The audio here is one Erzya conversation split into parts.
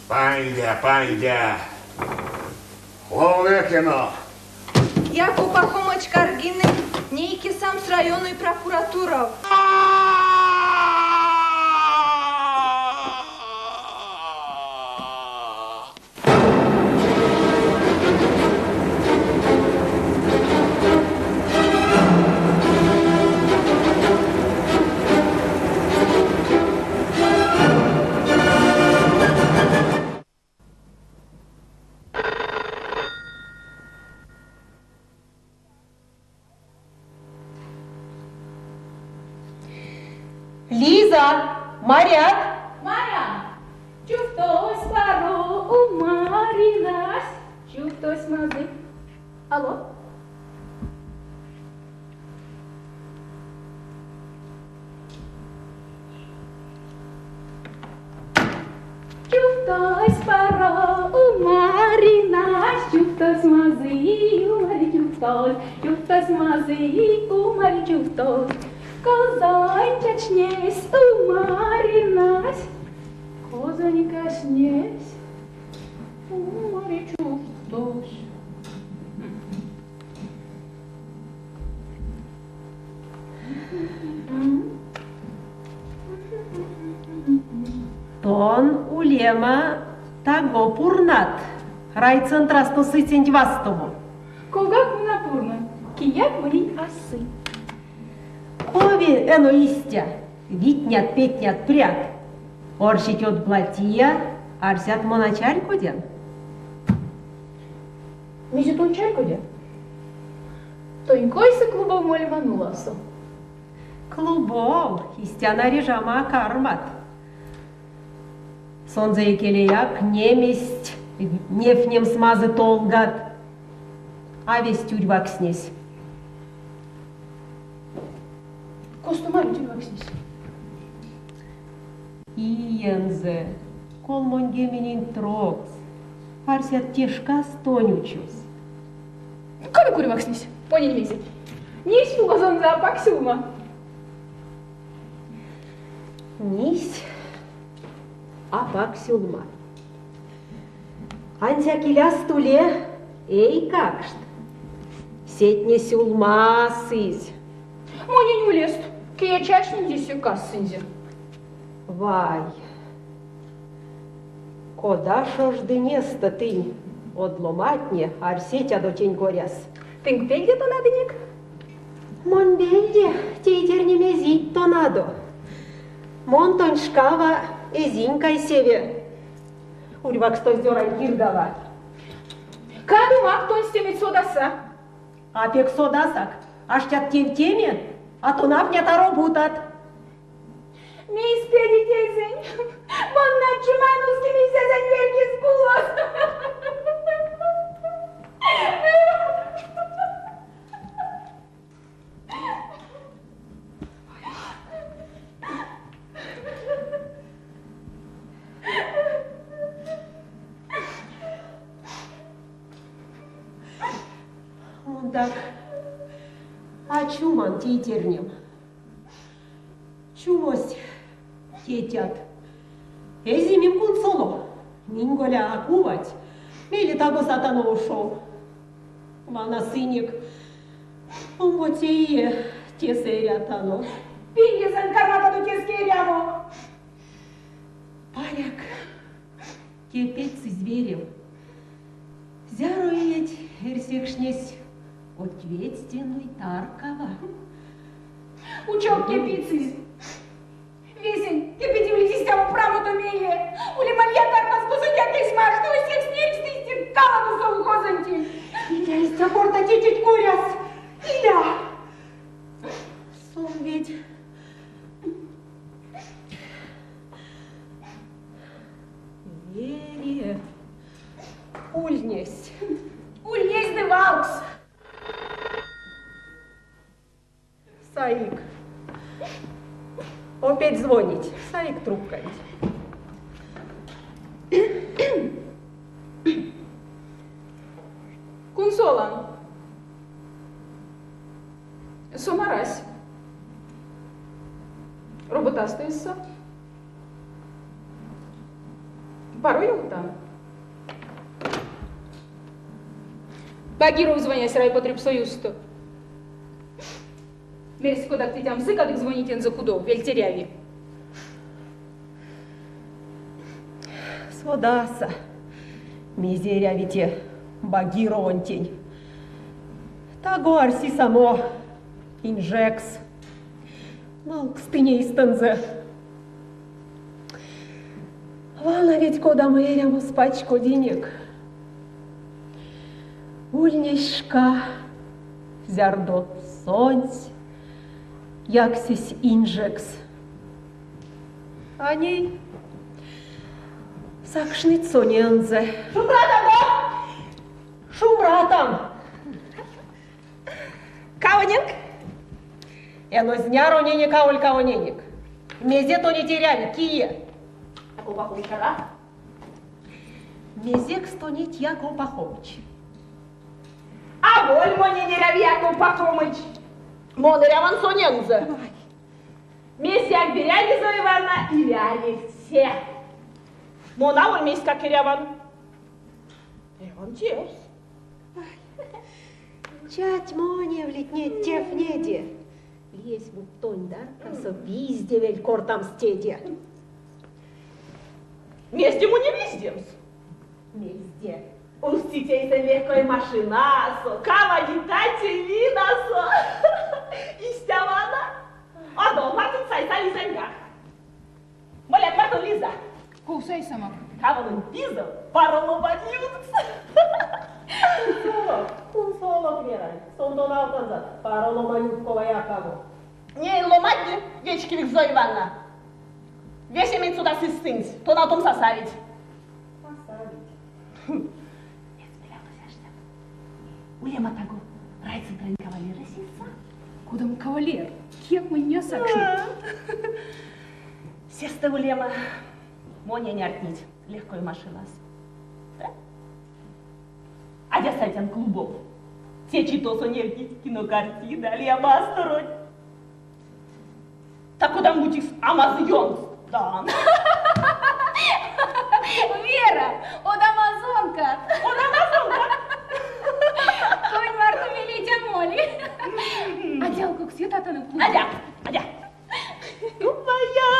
Пандя, пандя. Ловнек эно. Яков Пахомыч Каргинэнь нейке самс районной прокуратурав. Лиза, марят? Марян. Чувтось паро умаринась, чувтось мазый. Алло? Чувтось паро умаринась, чувтось мазый, умарь чувтось, чувтось мазый, умарь чувтось. Козонь чачнесь умаринась, козонь каснесь умарь чувтось. Тон, улема, таго пурнат райцентрасто сыцянть вастомо. Ковгак мон а пурнан, кияк монень а сы. Кови эно истя, витнят-петнят прят. Оршить од платия, арсят мон а чарькодян. Мезе тон чарькодят? Тонь койсэ клубов молема нуласо. Клубов, истя наряжамо а кармат. Сонзэ икелеяк неместь невтнемс мазы толгат, а весть урьвакстнесь. Косто марить урьвакстнесь? Иензэ 30 трокс, арсят те шкас тонь учось. Кадык урьвакстнесь, монень мезе. Нись пулозонзо апак сюлма. Нись апак сюлма. Ансяк иляст уле эйкакшт. Сетне сюлмасызь. Монень улест, кие чачнинзе, се кассынзе. Вай, кода шождынестэ тынь, од ломантне, арсетядо тень коряс. Тынк пельде тонадынек? Монь пельде тейтернем эзить тонадо. Мон тонь шкава эзинь кайсеве урьвакстозь цёрань кирдава. Кадомак тонстеметь содаса. А пек содасак, аштят тевтеме, а тонавтнят а робутат. Мейс пелить эзэнь? Мон начиман ускимизь верьгиз пулос. Мон так а чуман тейтернем. Чумось тетят. Эзимим кунсоло. Минь Коля а кувать. Мейле таго сатано ушов. Вана сынек. Омбоце ие тесэ эрятано. Пингезэнк карматадо теске эрямо. Паряк, кепедьсызь верев. Зяро иеть эрсекшнесь ответственной таркава. Учок кепедьсызь. Весень кепедевлизь истямо прамодо мейле. Улема лия таркас козоньяк эзь машто, секс нерьгстызь каладо совхозонтень. Иля истя корта тетять коряс! Иля! Сон ведь вере ульнесь. Ульнесь ды валгсь. Саик. Опять звонить. Саик трубканть. Кунсолан. Сон арась. Роботасто эзь са. Паро ёвтан. Багиров звонясь райпотребсоюзсто. Мерсь, кодак тетям сы, кадык звони тензэ кудов, вельть эряви. Содаса, мезе эряви те Багировонтень. Таго арси само инжекс. Налкстынь эйстэнзэ. Вана ведь кодамо эрямос пачкодинек. Ульнесь шка, зярдо сонсь яксесь инжекс. А ней сакшныть сонензэ. Шумбратан, Шумбратан! Кавоненк? Эно зняро ненек аволь кавоненек. Мезе тонеть эряви, кие? Яков Пахомыч ара? Мезекс тонеть Яков Пахомыч? Аволь монень эряви Яков Пахомыч. Мон эряван сонензэ. Мезеяк берянь, Зоя Ивановна, иля ливте. Мон аволь мейскак эряван. Эряван тевс. Чатьмоневлить неть тевтнеде. Лиесь бу тонь таркасо виздевель кортамс теде. Мезде монь виздемс? Мезде? Усксить эйсэ легкой машинасо, кавалитать винасо. Истя вана. Одов мартон сайса Лизаньгак. Молят мартон Лиза. Ков сайсамак? Кавалонь пизэ, паро ломань юткс. Кунсолок, кунсолок, Верань, сон тонавтанзат паро ломань юткова якамо. Ней ломантне вечкевикс Зоя Ивановна. Весементь содасызь сынсь, тонавтомс а савить. А савить. Улема таго райцентрань кавалерэсь ильса? Кодамо кавалер? Кияк монь не сакшны. Сестэ улема монень ардтнить легкой машинас. Да? Адя сайтян клубов. Течи тосо невтить кинокартина лия масторонь. Та кода-нибудь Амазонс дан. Вера, од амазонка. Од амазонка. Тонь марто мелеть а моли. Адя алкукс ютатано клубов. Адя, адя. Кумбая,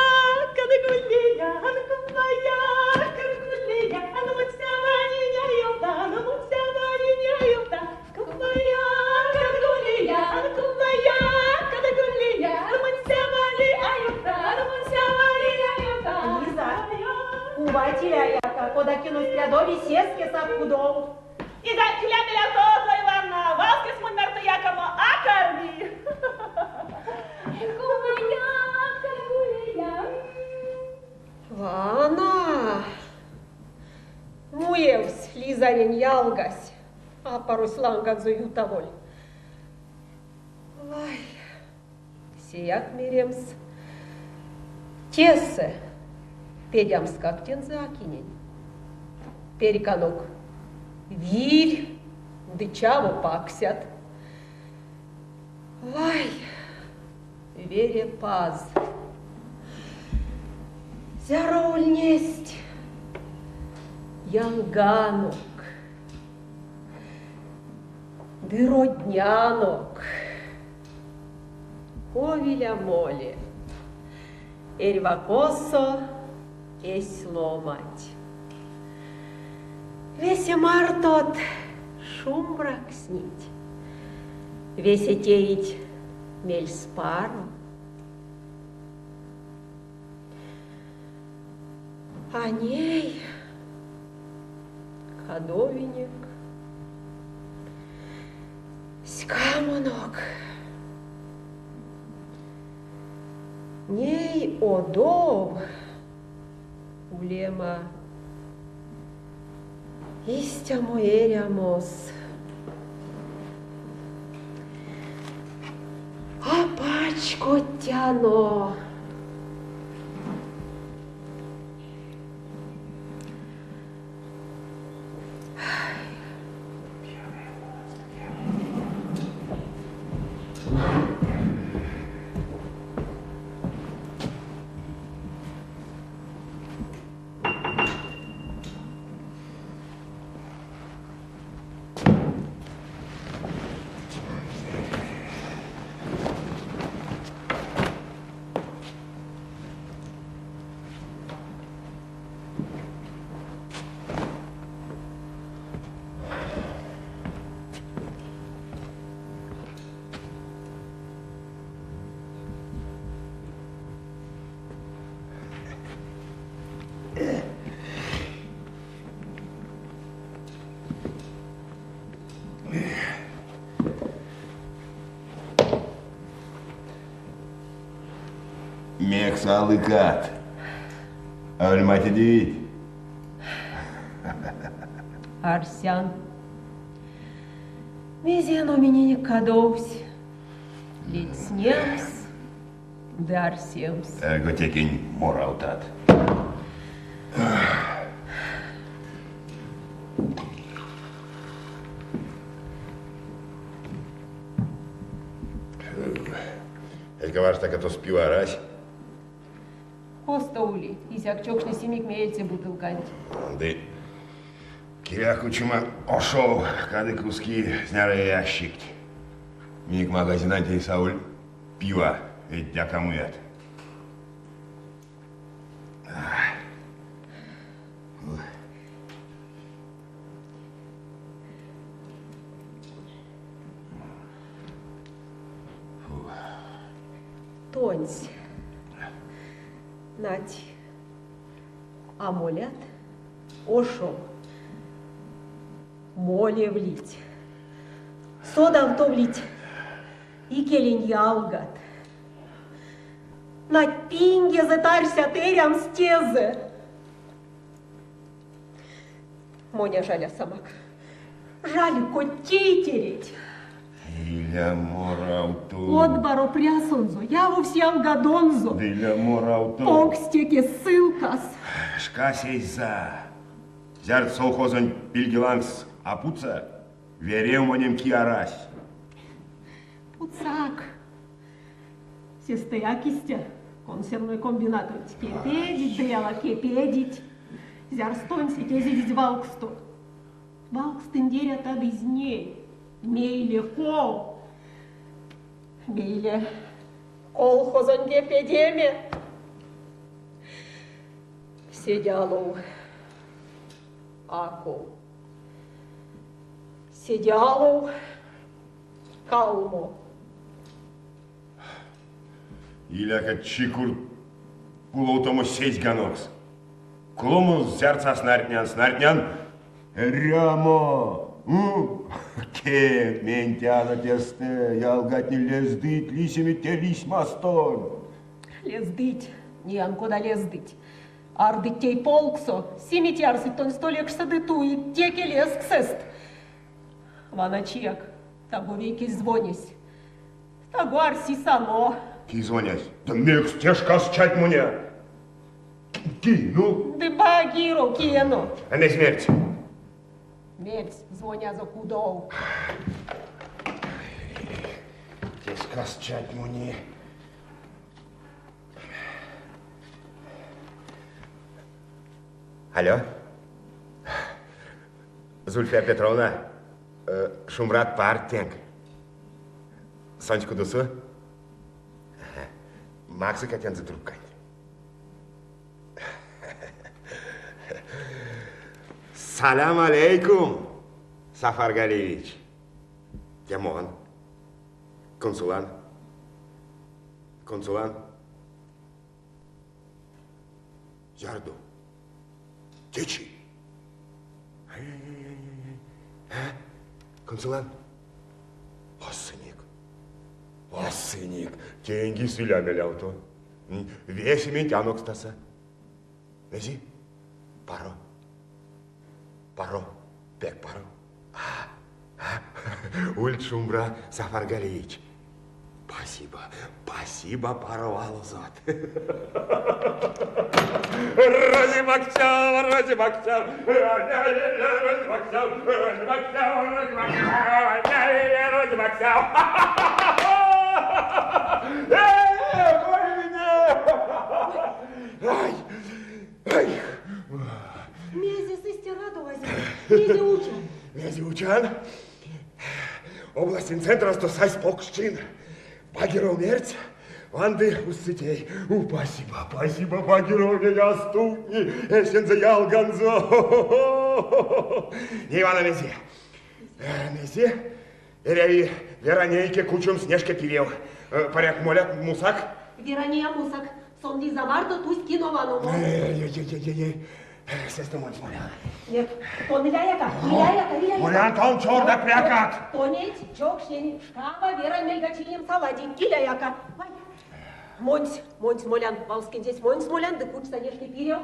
кадыгулеян, кумбая, кадыгулеян, мутсяваниня юта, мутсяваниня юта. Кумбая, кадыгулеян, кумбая, кадыгулеян, мутсявали аюта, мутсявали аюта. Лиза, кувать иля яка, кода кинось прядови, сеске сак кудов. Иля, иля мелявто, Зоя Ивановна, валскес монь марто якамо а карми. Кумбая, кадыгулеян. Вана! Муевсь Лизанень ялгась, апарось ланганзо ютаволь. Вай, сеяк меремс, тесэ педямскак тензэ а кинень. Перьканок вирь ды чаво паксят. Вай, вере паз! Зяро ульнесть ялганок ды роднянок. Ков иля моле, эрьва косо эсь ломанть. Весе мартот шумбракстнить, весе теить мельспаро. А ней кадовинек ськамонок. Ней одов улема истямо эрямос. А пачкодтяно. Салыкат. Аволь матедевить? Арсян. Мезе оно миненек кадовсь? Ледстнемс ды арсемс. Таго текень моравтат. Эрьга варштака тос пива арась? Косто ули? Исяк чокшне симик меельце бутылканть. Ды Киря кучома ошов, кадык уски зняро ящикть. Минек магазинанть эйсэ аволь пива, ведь дяка муят. Тонсь, нать, а молят ошов. Молевлить. Содавтовлить икелень ялгат. Нать пингезэ арсят эрямс тезэ. Моня жалясамак. Жаль, коть тейтереть. Иля моравто. Од паро прясонзо, явовсь ялгадонзо. Иля моравто. Понгсь теке ссылкас. Шкась эзь са. Зярс совхозонь пильге лангс а путса, верев монем ки арась. Путсак. Сестэяк истя консервной комбинатонть кепедить ды яла кепедить. Зярс тонсь эзить валгсто. Валгстындерятадызь ней, мейле ков? Мейле колхозонь кепедеме. Седе алов а ков. Седе алов калмо. Иляка чикур пуловтомо сезьганокс. Куломо зярс а снартнян, снартнян эрямо. Кемть, ментяно тестэ, ялгатне лездыть лисеме те лисьмастонть. Лездыть, неян кода лездыть. Ардыть тей полксо, симить ярсыть тонь столь экшсэ ды туить теке лезксэст. Вана чияк, таго вейкесь звонясь. Таго арси само. Ки звонясь? Да мекс те шкас чатьмоня? Ки, ну? Ды Багиров ки эно? А мезть мерць? Мерсь, звонязо кудов. Те шкас чатьмони. Алло. Зульфия Петровна, шумбрат парт тенк. Сонсь кудосо? Максыка тензэ трубканть. Салям алейкум, Сафар Галиевич. Те мон. Консулан. Консулан. Зярдо? Течи. А? Консулан? Васыник. Васыник. Теньги иля мелявто. Весементь анокстаса. Мези? Паро. Паро. Пек паро. А, а. Ульть шумбра, Сафар Галиевич. Спасибо, спасибо, паро валозот. Розимаксяв, Розимаксяв, Розимаксяв, Розимаксяв, Розимаксяв, Розимаксяв. Ай, ай. Мезе истя радовазят, мезе учат? Мезе учан? Областень центрасто сась покш чин. Багиров мерць, ванды усксы тей. У, спасибо, спасибо, Багиров а стувтни, эсензэ ялганзо. Ней вана мезе. Мезе? Эряви Вера нейке кучомс нешке пирев. Паряк молят мусак? Верань а мусак. Сон Лиза марто тусь кино ваномо. Эй-эй-эй-эй-эй. Сестэ монсь молян. Нет, тон иля яка, иля яка, иля яка. Молян тон чорда прякат. Тонеть чокшнень шкава Верань мельга чийнемс а лади. Иля яка. Вай. Монсь, монсь молян, валскентесь монсь молян ды кучса нешке пирев.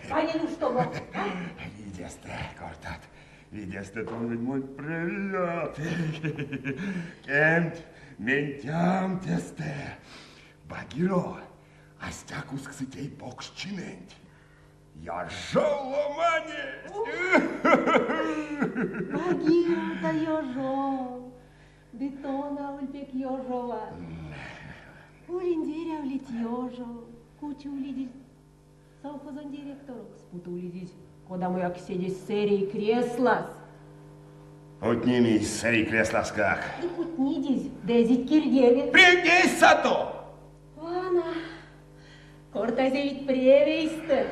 Панин уштомо. Видестэ кортат. Видестэ тон ведь монь превият. Кемть, ментям тестэ. Багиро, а стяк усксы тей покш чиненть. Ёжов ломанесь! Багиро-то ёжов. Ды тон аволь пек ёжоват. Улиндерявлить ёжов, кучовлидизь совхозонь директорокс, путовлидизь кодамояк седе сэрей креслас. Путнимизь сэрей кресласкак. Ды путнидизь, ды эзить кирдеве. Превть эзть сато! Вана, кортазевить превейстэ.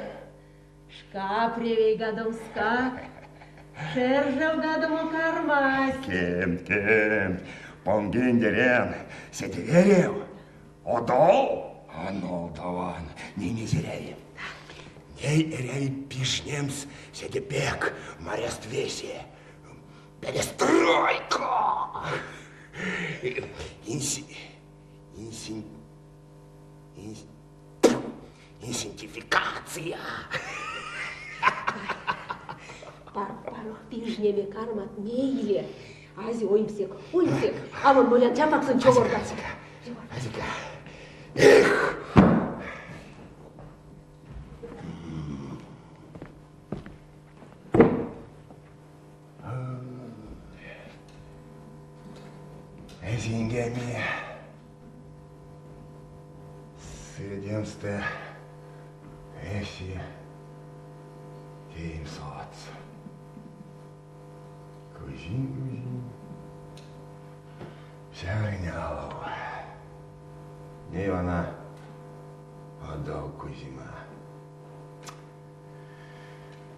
Шка превейгадомскак, шержевгадомо кармась. Кемть, кемть, понгиндерян, седе верев, одов а нолдаван, ней мезе эряви? Ней эряви пижнемс седе пек, маряст весе. Перестройка! Инси... Инси... Инси... Инсентификация! Паро, паро, пижнеме кармат мейле. Азе оймсек, оймсек. А мон молян чапаксонь човордасак. Азика. Эх! Эзиньгеми. Сыредемстэ весе теемс ладс. Кузинь, кузинь, сяриня алов. Ней вана одов кузима.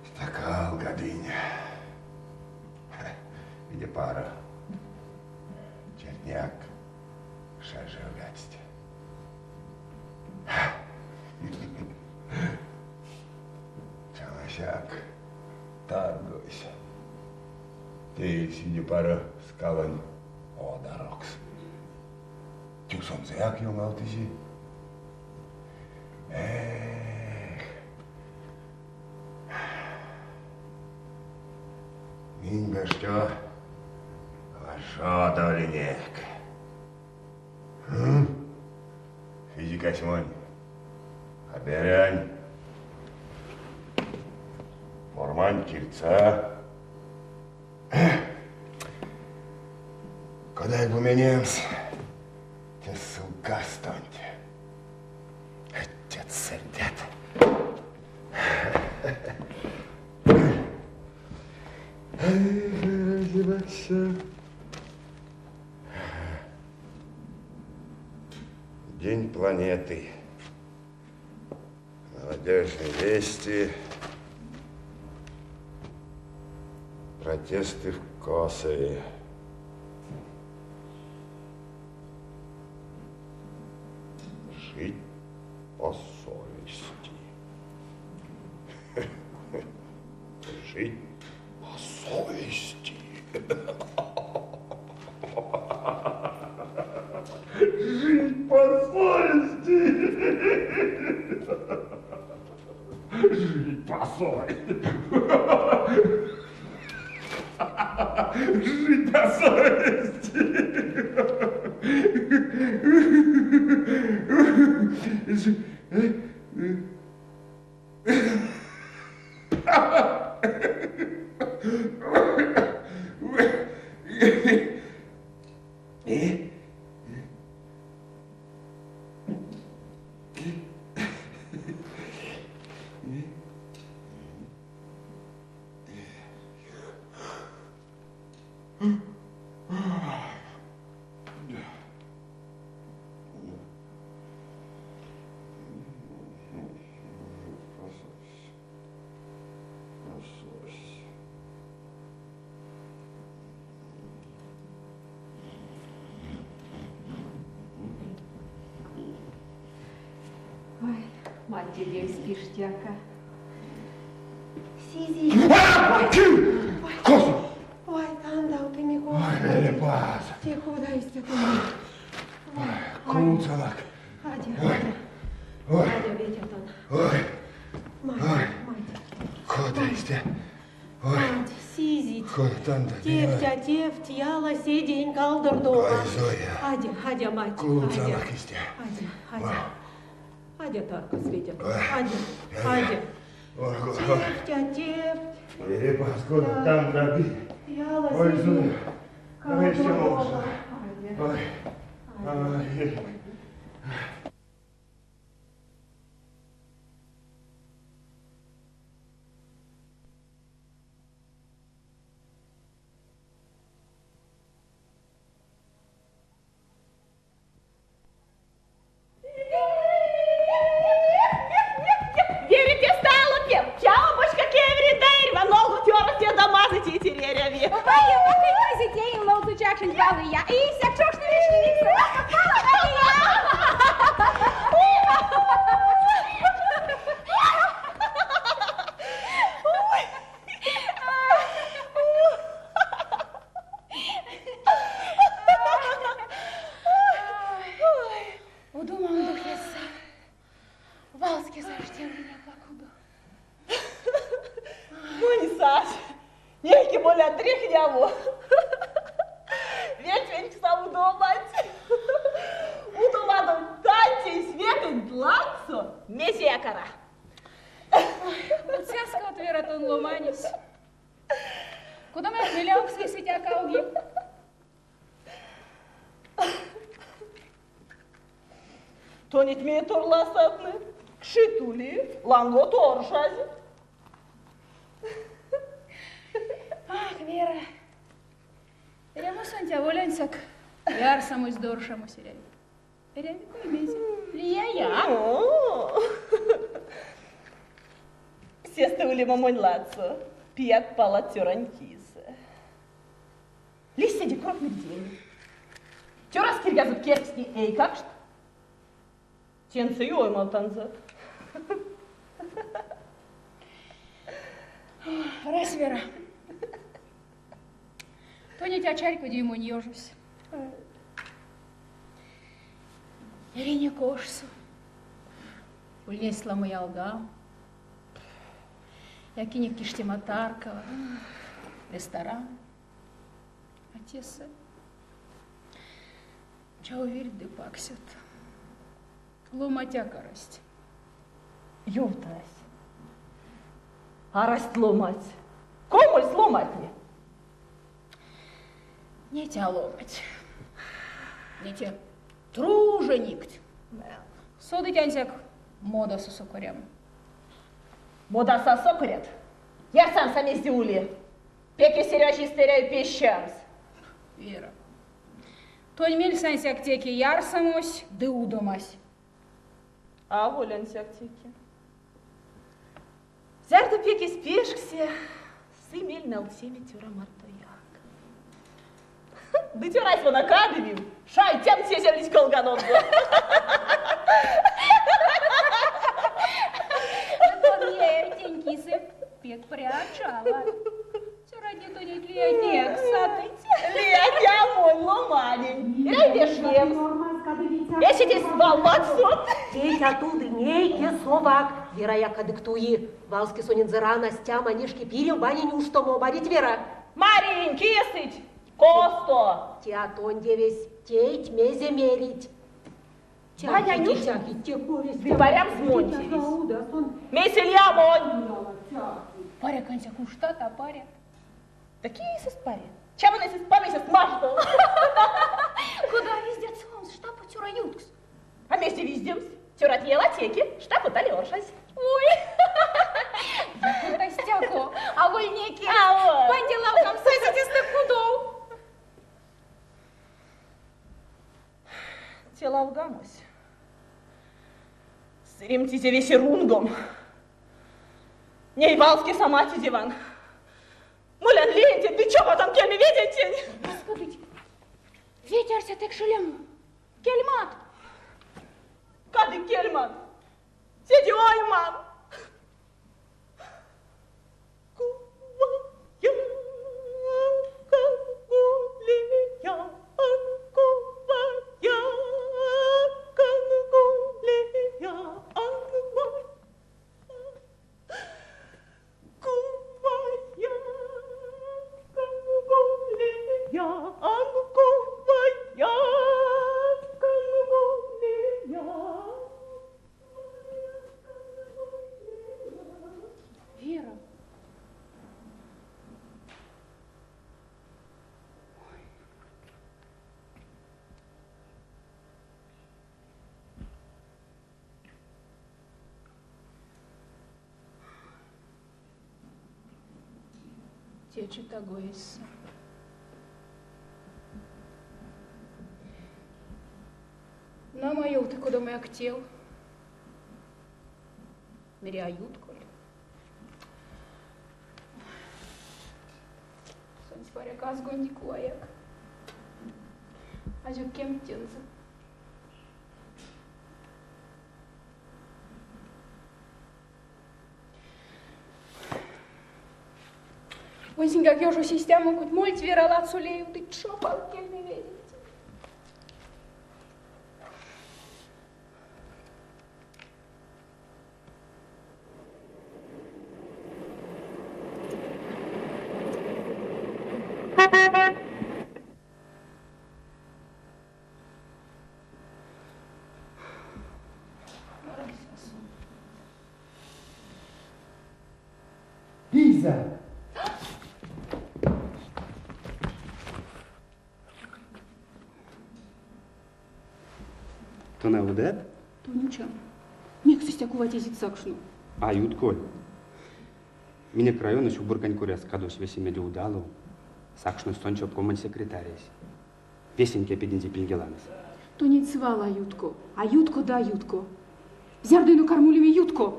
Стакалгадынь. Виде паро. Чертняк шержевгадсть. Чамасяк таргойсь. Теевсь виде паро скалонь одарокс. Тюсонзояк ёмавтызе. Эх! Минь баштё важодовлинек. Физикась монь а берянь. Формань кирца. Кода бу менемс те ссылкастонть. Отец сердят. День планеты. Молодежные вести. Протесты в Косове. Жить по совести. Жить по совести. Жить по совести. Жить по совести. Жить по совести. Ой, матедевсь пиштяка. Сизи. Ой, тандавтымик. Ой, Велепаз. Те кода истя Кунсолок. Ой. Мать, сизить. Ой, Тевтя, тевть, яла седень калдордома. Ой, Зоя. Адя, адя, мать, Кулца адя. лакисте. Адя, адя. Адя, Тарка, светя. Ой. Адя, адя. Ой, ой. Тевтя, тевть, Бери паскуда, там доби. яла Ой, седень Зоя. Давай все калдордома. молча. Адя. Ой. Ой. Верите стало пем. Чао, бочка кеври, дайрва, ногу тёра те домазать и тереряви. Удумам духеса. Валски заштевли покуду. Ну, не Саш, нейки более дрехняву. Ведь ведь сам удумать. Удуману танти светы длаксу месекара. Уцяска от вера тон ломанис. Куда мы милявкс висить акауги? Тонет ме торласатны. Кшитули, ланго торшази. Ах, Вера. Эрямосонть аволь ансяк ярсамось ды оршамось эряви. Эряви кой-мезе. Лия-я. Сесте улема монь ладсо, пият палат цёрань кисэ. Лиссь седе курок мирденень. Цёрась кирьгазот кевкстни эйкакшт. Теньсэ ёмавтанзат. Арась, Вера. Тонеть а чарькодеви монь ёжось. Эринек ошсо. Ульнесть ламо ялгам. Якинек киштема таркава, ресторанов. А тесэ чаво вирть ды паксят. Ломанть арасть. Ёвтась. Арасть ломанть. Ков мольсть ломантне? Неть а ломанть. Неть труженикть. Содыть ансяк модасо сокорямо. Модасо а сокорят. Ярсамс а мезде ули. Пекесь эрязь эряви пещамс. Вера. Тонь мельс ансяк теке ярсамось ды удомась. Аволь ансяк теке. Зярдо пекесь пешксе, сы мель налксеме цёра мартояк. Ды цёрась вана кадовиль, шайтянт сезевлизь колганонзо. Тон тень кисэ пек пря чават. Цёратне тонеть лиятнеяк сатыть. Лиятне а монь ломанень. Эряви вешнемс. Вешить свал ладсот. Теть а туды нейке совак. Вераяк кадык туи. Валске сонензэ рана стяма нешке пирев банянь уштомо. Марить, Вера? Маринь, кие сыть? Косто? Те а тонь тевесь, тейть мезе мерить. Банянь уш? Тяки, те повесть. Ды парямс монь тевесь. Мейсэ лия монь? Паряк ансяк уштат, а парят. Да кие эйсэст пари? Чаман эйсэст памесэст машты. Кода а виздят совамс штапо цёра юткс? А мезде виздемс? Цёратне ялатеке, штапот али оршазь. Ой! Я стяко, аволь некий. Аволь. По делам сазить кудов. Те лавгамось. Сыремтизе весе рунгом. Ней валске сама диван. Молян леентень, ды чова там кельме ведентень. Господи, веть арсят экшелямо. Кельмат. Кадык кельман. Седе ойман. Течи таго эзь са. Нама, ёвты кодамояк тев. Мери, а ютколь. Сонсь паряк азгонди куваяк. Азё кемть тензэ. Ойсиньгак ёжось истямо, хоть мольть Вера ладсо леев ды чопавт кельме веденть. Лиза! Тон а удат? Тон учан. Мекс истя кувать эзить сакшно? А ютколь. Минек районось уборкань коряс кадовсь весемеде удалов. Сакшнось сонсь обкомонь секретаресь. Весень кепединзе пильге лангс. Тонеть свал а ютко. А ютко да ютко. Зярдо эно карми улеме ютко?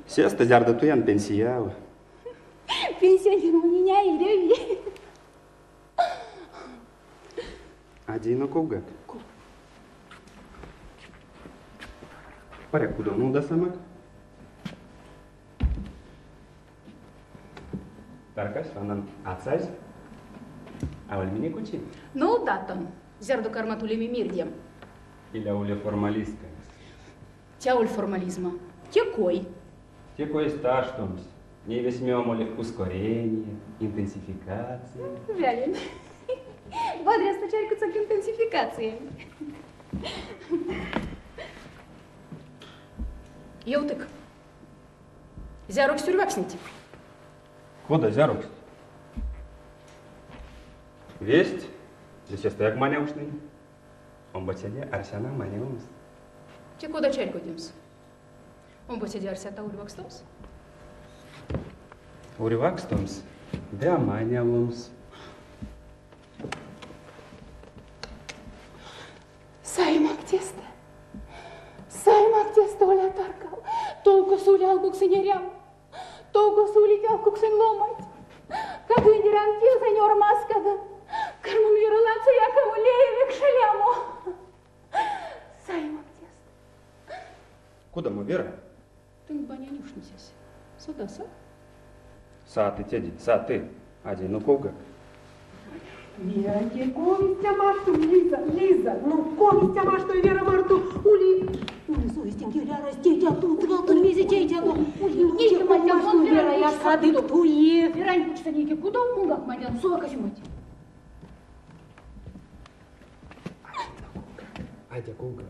Сестэ, зярдо туян пенсияв. Пенсионер монень а эряви. Адя эно ковгак. Ков? Паряк, кудов нолдасамак? Таркась ванан ацазь. Аволь минек учи? Нолдатан, зярдо кармат улеме мирдем. Иля уле формалисткакс. Те аволь формализма, те кой. Те коесь таштомсь. Ней весемева моли ускорение, интенсификация. Вялин. Вадрясто чарькодьсак интенсификациянть. Ёвтык. Зяроксть урьвакстнить? Кода зяроксть? Весть, ды сестэяк манявкшнынь. Омбоцеде арсян а манявомс. Те кода чарькодемс? Омбоцеде арсят а урьвакстомс? Урьвакстомс ды а манявомс. Саемак тестэ. Саемак тестэ, оля таркав. Тов косо ули алкуксонь эрямо. Тов косо улить алкуксонь ломанть. Кадынь тезэнь ормазкадын. Карман Вера ладсо якамо леев экшелямо. Саемак тестэ. Кодамо Вера? Тынк банянь уштницясь. Содасак? Саты тедеть, саты. Адя эно ковгак. Мезе ков истя машту, Лиза, Лиза, ну ков истя машту Вера марто ули, ули совестенк или арась тетя тут, тут мезе тетядо, ули, Нейке мадян, машту мон Вера, Верань я кучса кадык кудов. туи. Верань кучса нейке кудов, монгак мадян, совак азё мадть. Адя ковгак.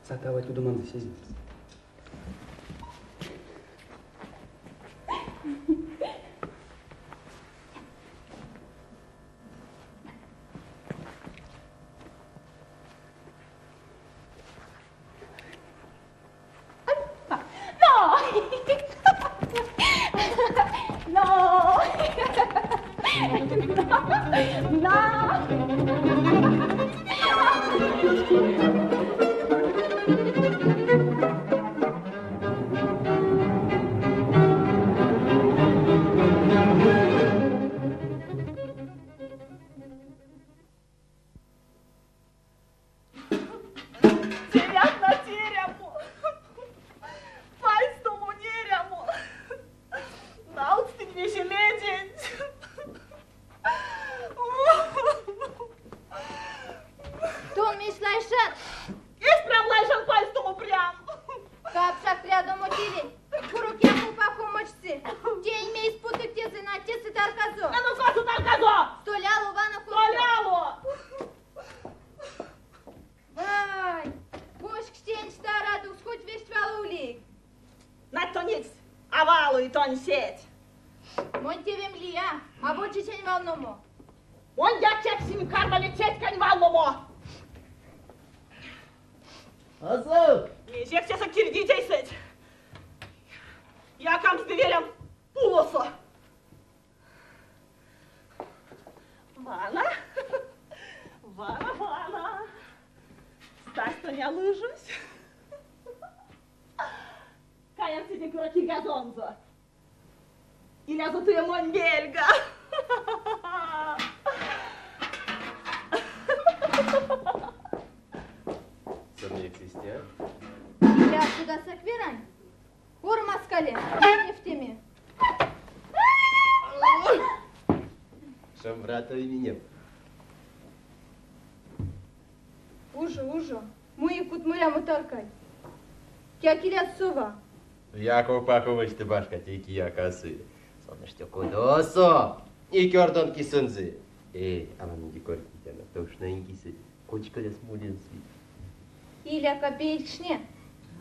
Саты авать удоманзо сезнемс. Но! Но! Но! Терят на терямо, пайстому нерямо, налксинь весе леденть. Тон мейс лайшат? Эсь прям лайшан пайстомо прям. Капшак прядомо тевенть. Курок Яков Пахомыч сы. Тень мейс путык тесэ на тесэ тарказо. А ну косо тарказо? Столь ало вана косо. Столь ало. Вай, кошксь тень тарадокс, хоть весть валовлик. Нать тонеть, а валуй тонсеть. Монь тевем лия, аволь чечень валномо. Мон яксинь кармале цецькань валномо. Азов! Мезекс тесэ кирдить эйсэть? Якамс ды велям пулосо. Вана, вана, вана. Стась тоня лыжась. Каян седе курок газонзо. Илязо туе монь мельга. Сон мекс истя? Иля содасак Верань. Ормаскале, невтеме. Шумбрат ойминем. Ужо, ужо, муик кутморямо таркать. Кияк иля сова. Яков Пахомыч ды башка тей кияк а сы. Сон эштё кудосо. И кордон кисэнзэ. Эй, аламнеде кортнетяно, тошнань кисэ кочкаряс молемс ведь. Иляка пеедькшне,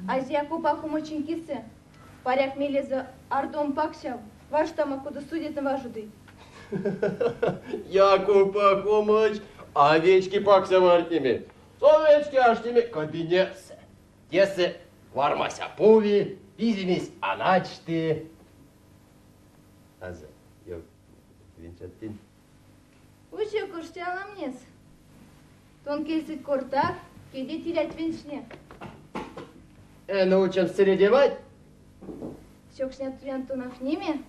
азё Яков Пахомычень кисэ. Паряк мелезэ ардом паксяв, варштамо кудо судятне важодить. Яков Пахомыч а вечки паксяв ардтнеме. Сон вечки аштеме кабинетсэ. Тесэ вармась а пуви, пиземесь а начты. Азё, венчат тень. Учок оштё аламнес. Тон кельсэть кортак, кедеть илят венчне. Эно учомс сэредемат? Сёксня туян тонавтнеме,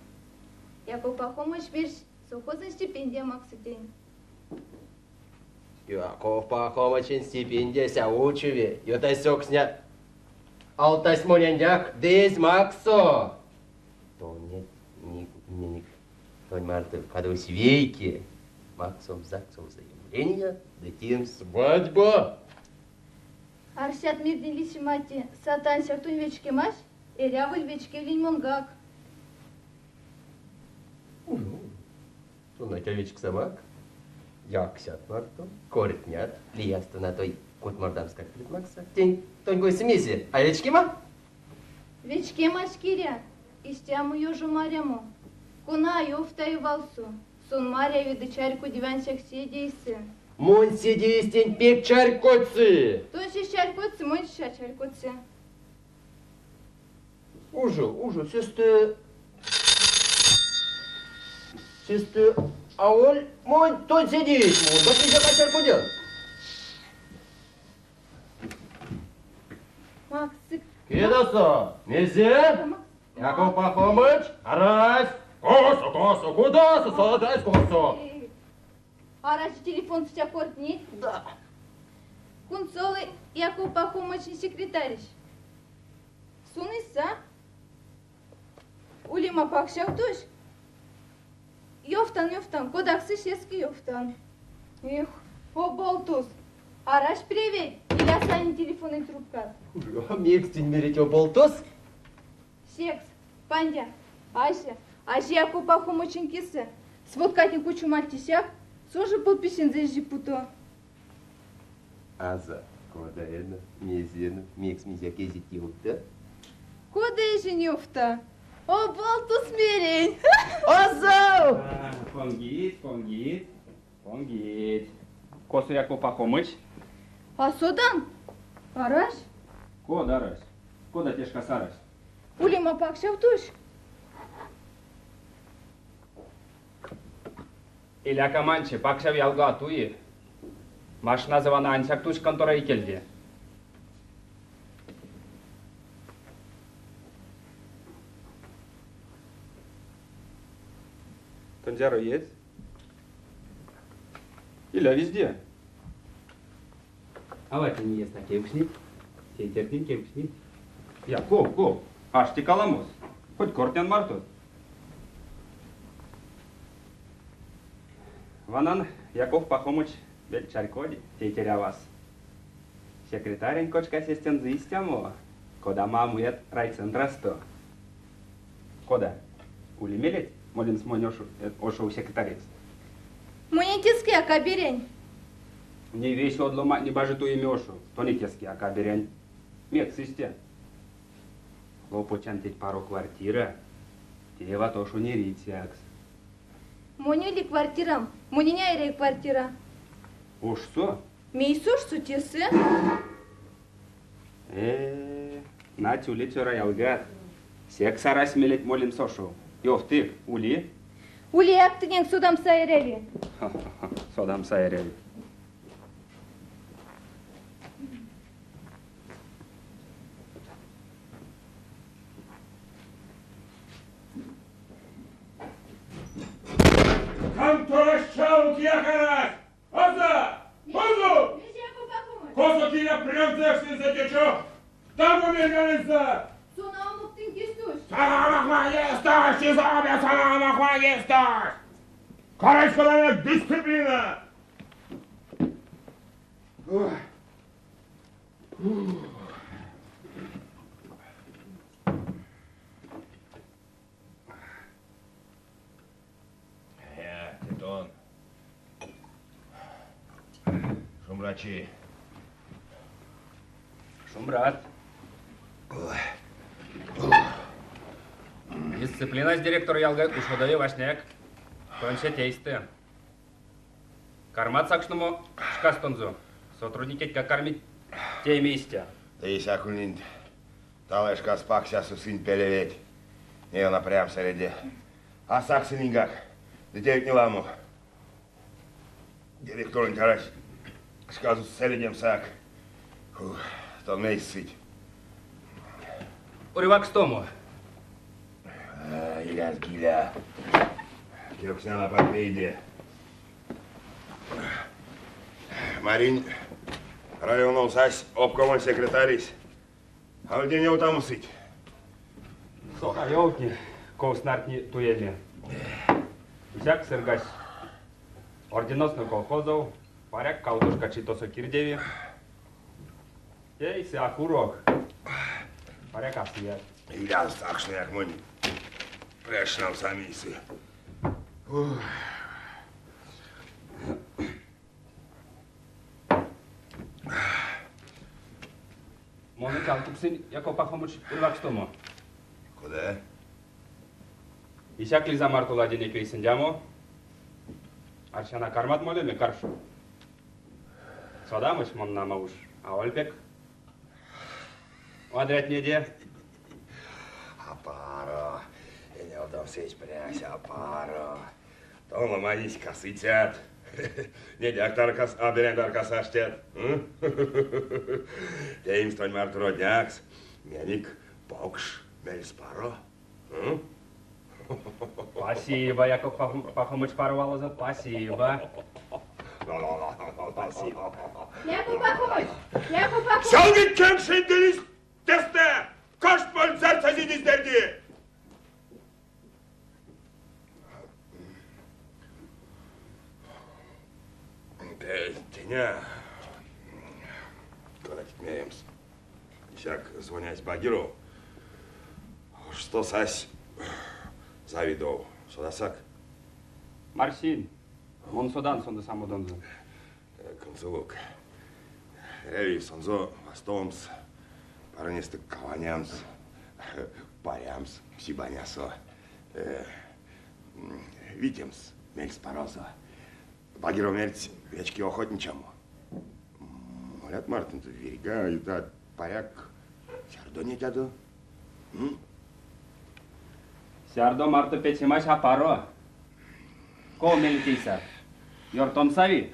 Яков Пахомыч мерсь совхозонь стипендия максы тень. Яков Пахомычень стипендиясь а учови, ютазь сёксня алтась моненьгак ды эзь максо. Тонеть минек тонь марто кадовсь вейке максомс ЗАГСов заявления ды теемс свадьба. Арсят мирдень лисемати, саты ансяк тонь вечкемась, эряволь вечкевлинь монгак. Ужо, тон а вечксамак, яксят мартом, кортнят, лиясто натой кутмордамскак прят максат. Тень тонь койсэ мезе, а вечкема? Вечкемась, Киря, истямо ёжо марямо, кона а ёвтави валсо, сон маряви ды чарькодеви ансяк седейсэ. Монь седеесь тень пек чарькодьсы! Тонсь чарькодьсы, монсь а чарькодьса. Ужо, ужо, сестэ... Сестэ аволь монь тонь седеесь, мон а чарькодян. Максык. Кедосо? Мезе? Яков Пахомыч? Арась! Косо, косо, кудосо, содазь косо? Арась телефон кортнить? Да. Кунсолы Яков Пахомычень секретаресь. Сон иса. Улема паксявтозь. Ёвтан, ёвтан, кодак сы сеске ёвтан. Эх, оболтус. Арась преветь, иля сайне телефононь трубкат. Мекс тень мерить оболтус? Секс, пандя, Ася, азё Яков Пахомычень кисэ. Сводкатнень кучомальть исяк, сон жо подписензэ эзь путо. Аза, кода эно, мезе эно, мекс мезеяк эзить ёвта? Кода эзинь ёвта? Оболтус мерень! Аза! Понгить, понгить, понгить. Косо Яков Пахомыч? А содан? Арась? Кода арась? Кода те шкас арась? Улема паксяв тусь. Иляка манче, паксяв ялго а туи. Машиназо вана ансяк тусь контора икельде. Тонь зяро иеть? Иля визде. Аватне неест а кевкстнить, тейтертнень кевкстнить. Я, ков, ков? Аштек аламос. Хоть кортнян мартот. Ванан, Яков Пахомыч вельть чарькоди тейтерь-авас. Секретарень кочкась эстензэ истямо, кодамо а муят райцентрасто. Кода? Ули мелеть молемс монь ошов секретарекс? Монень тескеяк а берянь. Ней весе од ломантне бажить туеме ошов, тонеть тескеяк а берянь. Мекс истя? Хлопочан теть паро квартира, тееват ошонь эрицякс. Монь ули квартирам, монень а эряви квартира. Ошсо? Мейс ошсо тесэ? Э-э, нать ули цёра ялгат. Секс арась мелеть молемс ошов. Ёвтык, ули? Улияк тыненк содамс а эряви. Содамс а эряви. Конторась чаво кияк арась! Аза! Козо? Косо кияк прянзо течо? Таго мельганензэ! Короче, дисциплина! Тетон. Шумбрачи. Шумбрат. Дисциплинась директор ялгай ушодови васняяк тонсеть эйстэ. Кармат сакшномо шкастонзо. Сотрудникетькак кармить тееме истя. Исяк ульнинь талай шкас паксясо сынь пелеветь. Ней вана прям сэреди. А саксыньгак. Ды тевтне ламо. Директоронть арась шказо сэредемсак. Тон мейс сыть? Урьвакстомо. Иля згиля. Кевкстнян апак пейде. Маринь районов сась обкомонь секретаресь. А тень ёвтамо сыть. Сон а ёвтни, ков снартни туеме. Исяк сыргась орденосной колхозов, паряк кавтошка чи тосо кирдеви. Тейсы а курок. Паряк а сыят. Иля сакшнояк монь пря шнамс а мейсэ. Мон алкуксонь Яков Пахомыч урьвакстомо. Кода? Исяк Лиза марто ладинек вейсэндямо. Арсян а кармат молеме каршо. Содамось мон нама уш аволь пек вадрятнеде. Апаро. Энялдомс эсь прясь, апаро. Тон ломанесь касыцят. Недяк таркас, а берянь таркас аштят. Теемс тонь марто роднякс, минек покш мельспаро. Спасибо, Яков Пахомыч паро валозо, спасибо. Спасибо. Яков Пахомыч! Яков Пахомыч! Сялгить кенкшенть тестэ! Каштмоль зярс эзидизь терди! Теня, кода теть меремс, исяк звонясь Багиров, что сась Завидов, содасак? Марсинь, мон содан сонзэ самодонзо. Кунсолок. Эряви сонзо вастомс, парынестэ каванямс, парямс пси банясо, витемс мельспаросо. Багиров мерсь, вечки охотничамо. Молят мартонзо верьга ютат, паряк, сярдо нетядо? Сярдо марто печемась апаро. Ков мелеть тейсак? Ёртомс сави?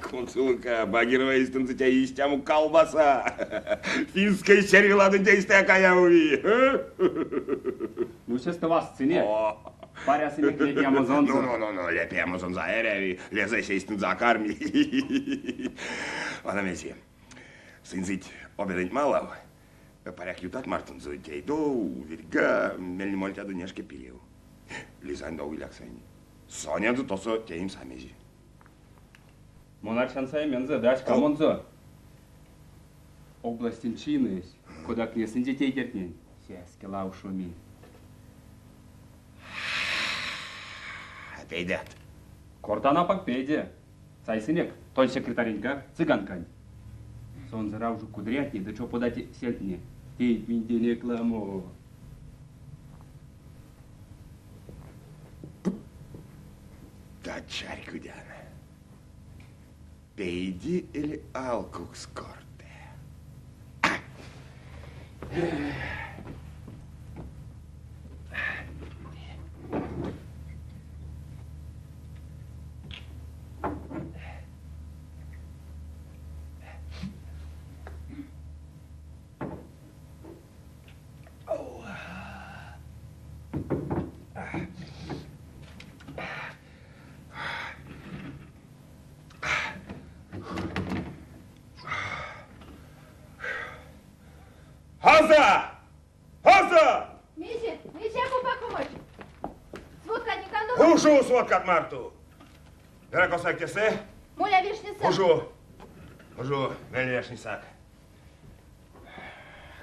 Кунсолока, Багирова эйстэнзэ теи истямо колбаса. Финской сервеладонть эйстэ каяви. Ну, сестэ вастсынек. Парясынек лепиямозонзо. Ну, ну, ну, ну, лепиямозонзо а эряви. Лезэсь эйстэнзэ а карми. Вана мезе. Сынь сыть обедэнть малав. Паряк ютат мартонзо тей-тов, верьга, мельне мольтядо нешке пирев. Лизань дов иляк сайне. Сонензэ тосо теемс а мезе. Мон арсян саемензэ, да ськамонзо. Областень чинэсь, кодак несынзе тейтертнень, сеске лавшоми. А пейдят. Кортан апак пейде. Сайсынек тонь секретарентькак, цыганканть. Сонзэ раужо кудрятне ды чопода сельтне теить минденек ламо. Да чарькодян. Пейди или алкукс корты? Ужо сводкат марто. Вера косак тесэ? Моля вешнесак. Ужо. Ужо, мель вешнесак.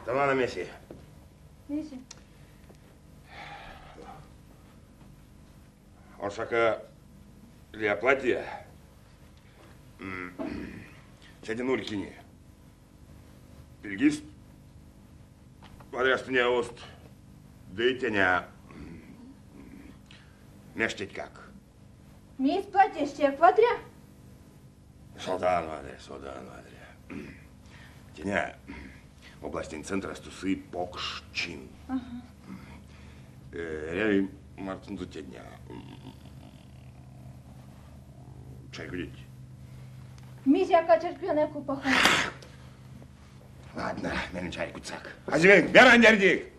Тамара Месси. Месси. Оршака для платья. Сядя нурькине. Пельгист. Вадрястыня ост. Ды теня. Мештеть как. Мейсь платьясь вадря? Содан вадря, содан вадря. Теня областень центра тусы покш чин. Эряви мартонзо теня. Чарькодить. Мезяк а чарькодян Пахом. Ладно, мелень чарькодьсак. Азеве, верандердик!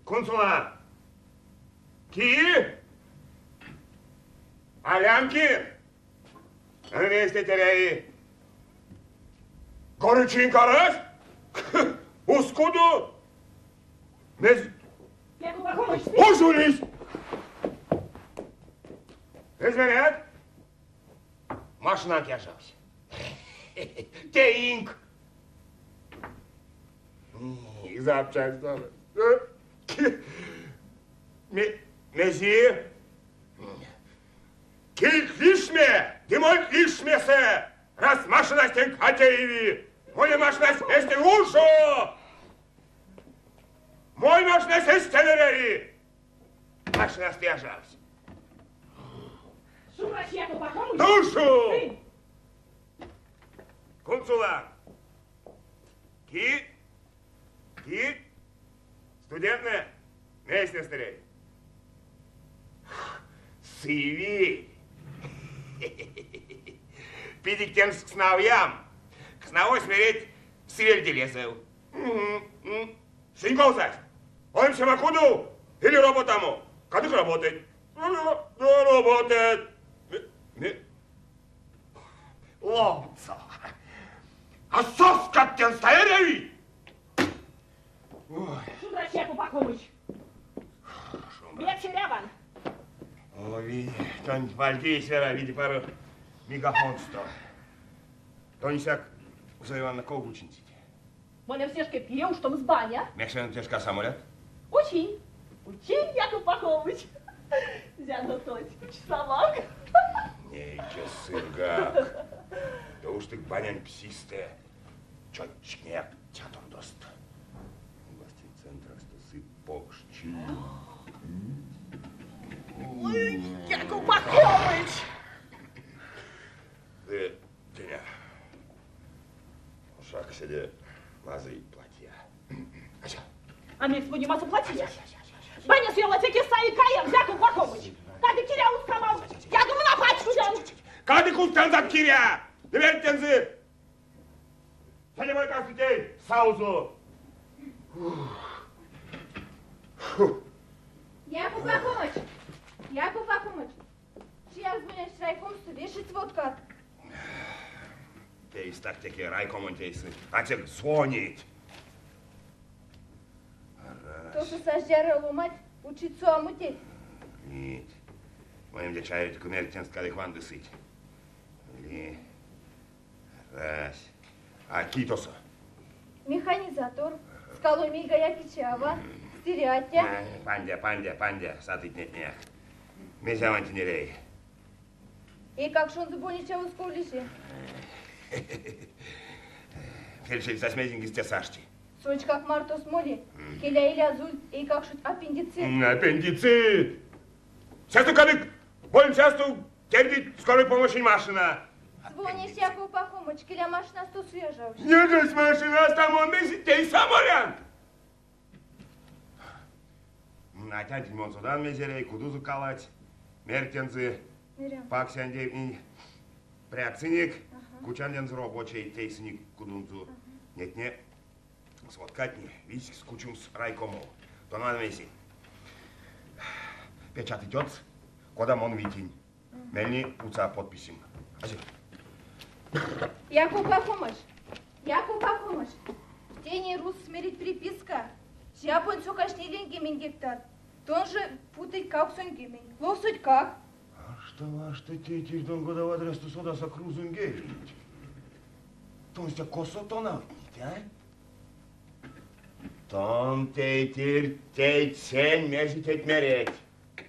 Кунсолан! Ки? Алямкин! Вместе теряи. Горючин карась? Ускуду? Мез... Ужулись! Измерят? Машинанк яжавсь. Теинк! Запчасть тоже. Мези? Кильк лишме, дымой лишмесе, раз машина стен катееви, мой машина эсте ушо! Мой машина эсте верери! Машина стяжавсь. Душу! Кунцула! Ки? Ки? Студентне? Мейсь старей. Сыви! Пидик тем кснавьям. Ксновой смереть свельделезев. Синьковсась. Он всемакуду или роботаму. Кадык работать. Работать. Ломцо. А соска тен стояли? Шумрачеку Пахомыч. Вечеряван. О, види, тон вальдись, вера, види пару мегафонсто. Тонисяк Зоя Ивановна ков учинцить? Моля всешке пьем, что с баня. Мекшен тешка самолет? Учи. Учи, Яков Пахомыч. Зяно тоть, часовак. Нейке сыргак. Да уж ты банянь псисте. Чотчкняк чатурдост. Власти центра стосы покшчи. Ой, Яков Пахомыч! Ты, Теня, шаг сиде мазы платья. Ася. А мне сегодня массу платья. Баня съела те киса и каем, Яков Пахомыч. Кады киря ускамал. Я думаю, на пачку дам. Кады кустан киря! Теперь тензы! Занимай как детей, саузу! Яков Пахомыч! Яков Пахомыч! Чья звонящ райкомсту вешать водка? Тейс так теке райкомон тейсы. А те звонит. Тоже саждяра ломать, учиться амутеть. Нет. Моим дячаю кумертен скали хванды сыть. Ли. Раз. А китоса? Механизатор. Скалой мига якичава. Стерятя. Пандя, пандя, пандя. Сатыть нет нет. Мезяманти нерей. И как шон заболничал усколише? Фельдшер сасмезинги стесашти. Сонч как мартос моли. Келя или азуль, и как шут аппендицит. Аппендицит! Сейчас ты кадык! Болем часто терпит скорой помощи машина. Звонишь Яков Пахомыч, келя машина сто свежавши. Не же машина, там он тей саморян. Натяньте мон судан мезерей, кудузу калать, мертензы, паксянде пряциник, кучандензы рабочий, тейсиник кудунзу. Нет, не, сводкатни, виск с кучум с райкому. То надо меси. Печат идет, кода мон витинь. Мельни уца подписим. Ази. Яков Пахомыч, Яков Пахомыч. Тени рус мерить приписка. Жапонь сокась ниленьгемень гектар. Тон же путыть кавксоньгемень. Ловсыть как? А что, а что тетерь тон кода вадрясто содасак рузонь келенть? Тонсь косо тонавтнить, а? Тон тетерь тейть сень, мезе теть мереть.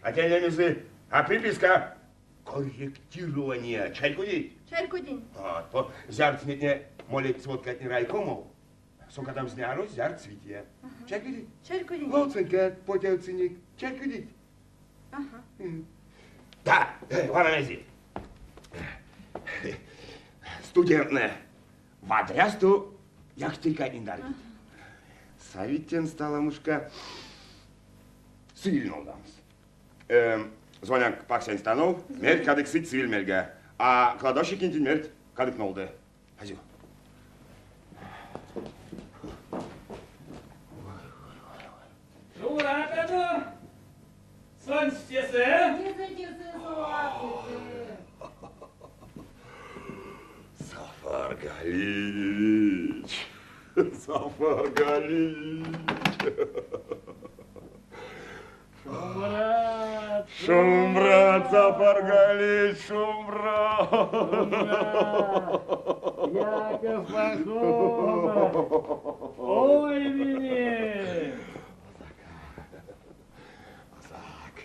А тень лемезэ, а приписка корректирование. Чарькодить? Чарькодинь. А, то зярц нетне молить сводкатне райкомов, сокатам зняро, зярц виде. Чарькодить? Чарькодинь. Ловцынька, потявтсынек. Чарькодить? Ага. Да, вана мезе. Студентнэ вадрясто якстерькайтнень таргить. Сави тенст аламушка цивиль нолдамс. Звоняк паксянь станов, мерть кадык сыть цивиль мельга, а кладовщикентень мерть кадык нолды. Азё. Шумбратадо! Сонсь тесэ? Тесэ, тесэ, совак, тесэ. Сафар Галиевич, Сафар Галиевич. Шумбрат! Шумбрат, Сафар Галиевич, шумбрат! Шумбрат! Яков Пахомов! Ой, минек! Озак.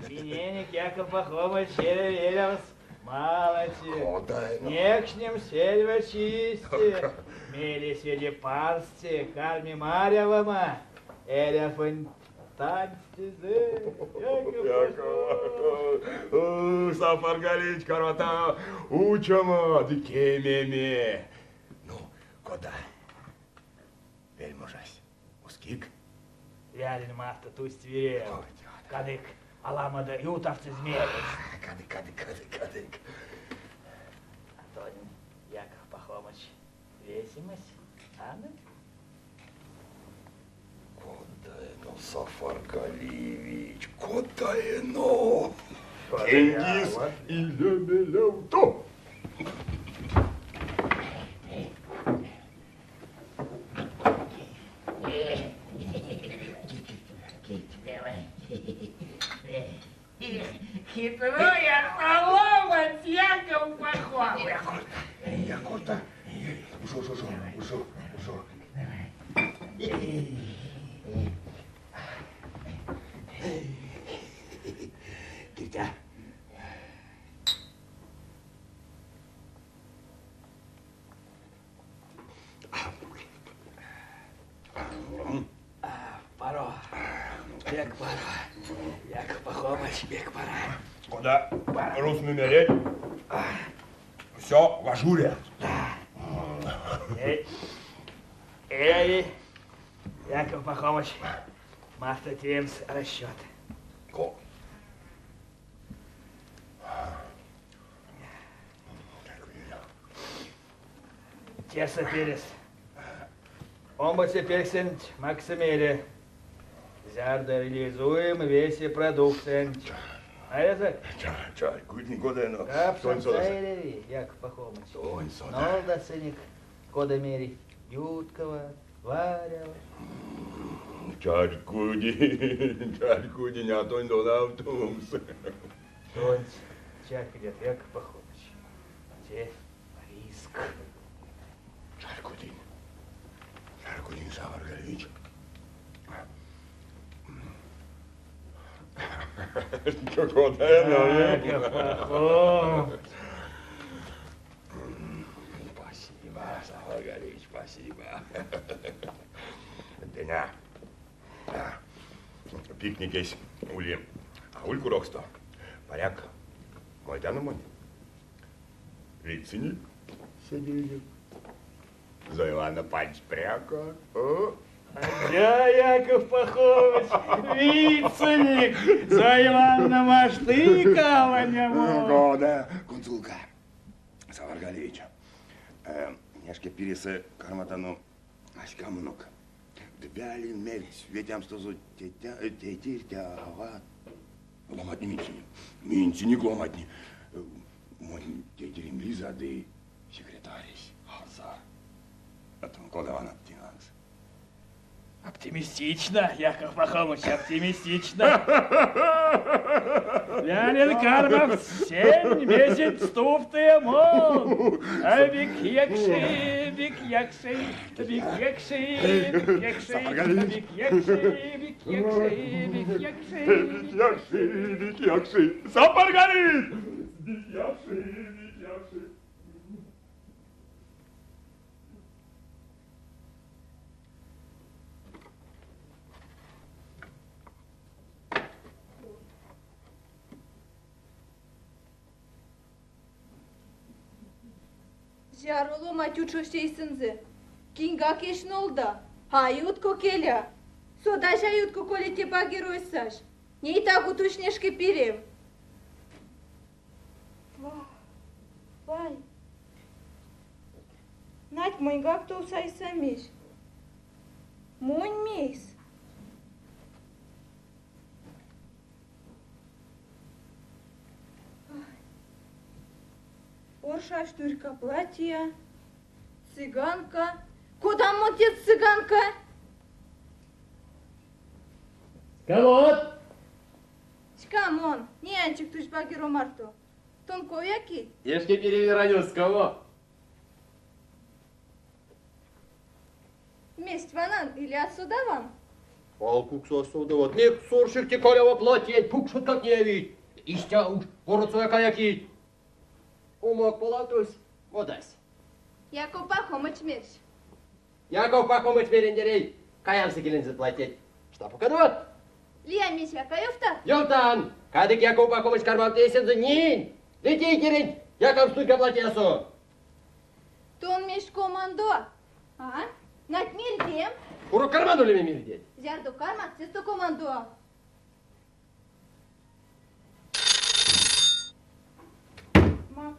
Миненек Яков Пахомович эрявсь малачи. Кода эно? Некшнемс эрьва чистэ. Мейле седе парсте карми марявомо. Эрявонь танстезэ. Яков, Сафар Галиевич, карматано учомо ды кемеме. Ну, кода? Вельможась. Ускик? Вялин марто тусть вирев. Кадык аламодо ютавтсызь мелест. Кадык, кадык, кадык, кадык. А тонь, Яков Пахомыч, весемесь анок? Кода эно, Сафар Галиевич, кода эно? Тенгиз иля мелявто. Хитрая ловать, Яков Пахомыч. Якорта, ушо, ушо, ушо, ушо. Киртя. Паро, пек паро, Яков Пахомыч, пек паро. Кода рузтнэ мерить, все в ажуре. Эй, Яков Пахомыч, марто теемс расчет. Ко? Тесэ пиресь. Омбоце пельксэнть максы меле. Зярдо реализуем весе продукциянть. Марясак? Чай, кудни кода эно. Капшамс а эряви, Яков Пахомыч. Тонь сода. Нолдасынек, кода мери, юткова, варява. Чарькодинь, чарькодинь, а тонь тонавтомс. Тонсь чарькодят, Яков Пахомыч. Те риск. Чарькодинь. Чарькодинь, Сафар Галиевич. Кода эно? Яков Пахомыч. Спасибо, Сафар Галиевич, спасибо. Теня. Пикникесь ули. Аволь куроксто. Паряк, мольтяно монь. Ветсынек седеенек. Зоя Ивановна пансь пряка. Адя, Яков Пахомыч, витьсынек, Зоя Ивановна машты каванямо. Кода, кунсолка, Сафар Галиевич. Нешке пиресэ карматано а ськамонок. Ды Вялин мерсь ветямс тосо тейтерть, ават. Ломатне минсинек. Минсинек ломатне. Монь тейтерем Лиза ды секретаресь Аза. А тон кода ванат тень лангс? Оптимистично, Яков Пахомыч, оптимистично. Лялин кармавтсь сень, мезенть стувтыя мон. А бик якши, бик якши, бик якши, бик якши, бик якши, бик якши, бик якши. Бик якши, бик якши, Сапаргали! Бик якши, бик якши. Зяро ломать учость эйсэнзэ. Киньгак эзь нолда. А ютко келя. Содась а ютко, коли те багерось сась. Ней таго тусь нешке пирев. Вай. Нать моньгак тов сайсамизь. Монь мейс? Оршась нурька платия, цыганка. Кодамо те цыганка? Ськамот! Ськамон, Неянчик тусь багеро марто. Тон ков якить? Нешке пирев эрямо ськамот. Мезть ванан, или а содаван? Алкукс а содават. Мекс оршик те калява платиянть, пукшоткак неявить. Истя уш городсояк а якить. Умок полавтовсь модась. Яков Пахомыч мерсь. Яков Пахомыч мериндеряй, каямс икелензэ платиять. Штапо кадоват. Лия мезеяк а ёвтат? Ёвтан! Кадык Яков Пахомыч кармавты эсензэ нинть ды тейтеренть якамс нурька платиясо. Тон мезть командоват? А? Нать мирдем? Курок карман улеме мирдеть. Зярдо кармат, сестэ командоват. Ма.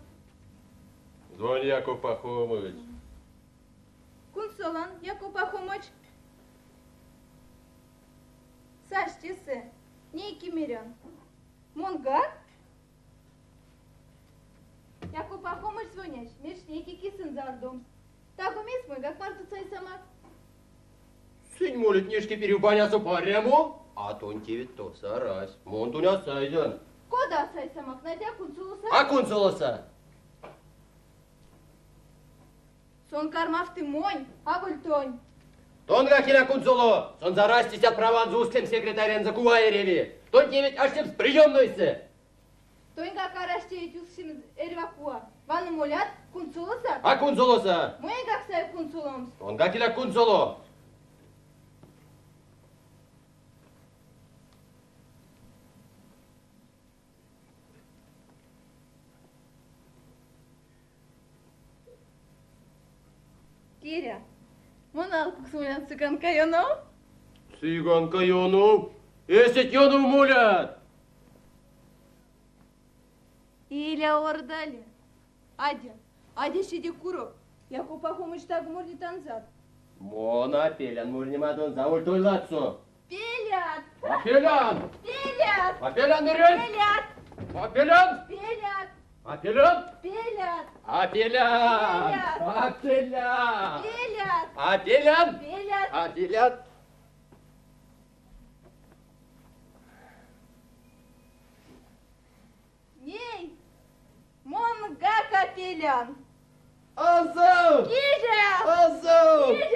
Звони, Яков Пахомыч. Кунсолан, Яков Пахомыч. Сась тесэ. Нейке мерян. Монгак? Яков Пахомыч звонясь, мерсь нейке кисэнзэ ардомс. Таго мезть моньгак марто сайсамак? Сынь молить нешке пирев банясо парямо, а тонь теветь тосо арась. Мон тонь а сайдян. Кода а сайсамак, нать а кунсолоса? А кунсолоса! Сон кармавты монь, аволь тонь. Тонгак иля кунсоло, сонзэ арасть истят праванзо усксемс секретарензэ кува эряви. Тонь теветь аштемс приемнойсэ. Тоньгак арасть теветь усксемс эрьва кува. Ваны молят, кунсолосак? А кунсолоса. Моньгак сави кунсоломс. Тонгак иля кунсоло. Киря, мон алкукс молян цыганка ёнов? Цыганка ёнов? Эсеть ёнов молят! Иля ордале. Адя, адя седе курок. Яков Пахомыч таго мурнитанзат. Мон а пелян мурнемадонзо, аволь тонь ладсо. Пелят! А пелян! Пелят! А пелян, мерят! Пелят! А пелян! Пелят! А пелян! Пелят! А пелян! Пелят! А пелян! Пелят! А пелян! Пелят! А пелят! Ней монгак а пелян. Азов! Киря! Азов! Киря!